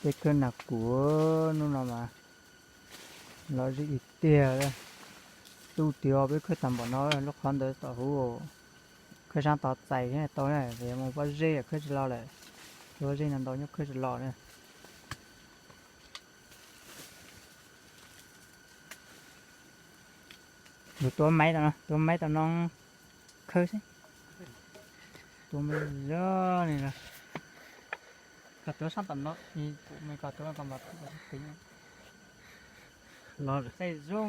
Peb khawb nas kuv hnub no mas los zij ib tiag. Tub tiag peb khawb tag npaum no, lub qhov ntawd tom huv, khawb sab tod txais tau na, mus pob zeb khawb tsis los lawm. Pob zeb no ntau nyob khawb tsis los na. Yus tuav maiv tau no, tuav maiv tau no khawb xwb. Tuav maiv zog li no. Koj tuav sab tom no, kuv me koj tuav koj mas pem. Los xaij zoo.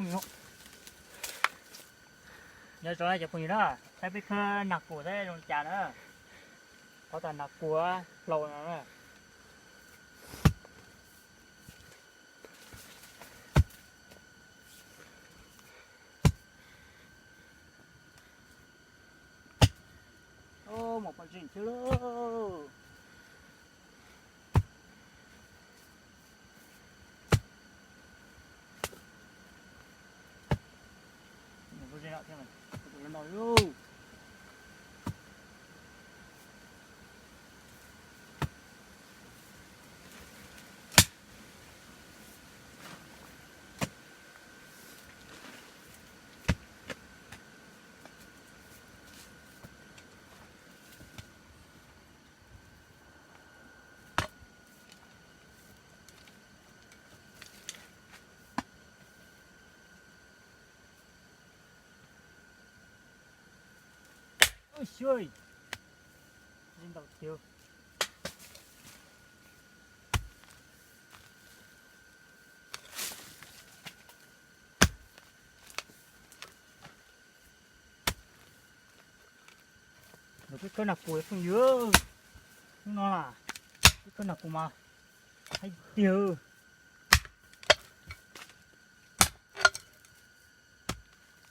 Nyob zoo cov phooj ywg na, saib peb khawb nag kuam saib zoo li cas na. Qhov tas nag kuam hlau no na. Mus pom zeej thiab lauj. Xyov, ntau tiag. Peb khawb nag kuam phooj ywg, hnub no na, peb khawb nag kuam mas haib tiag.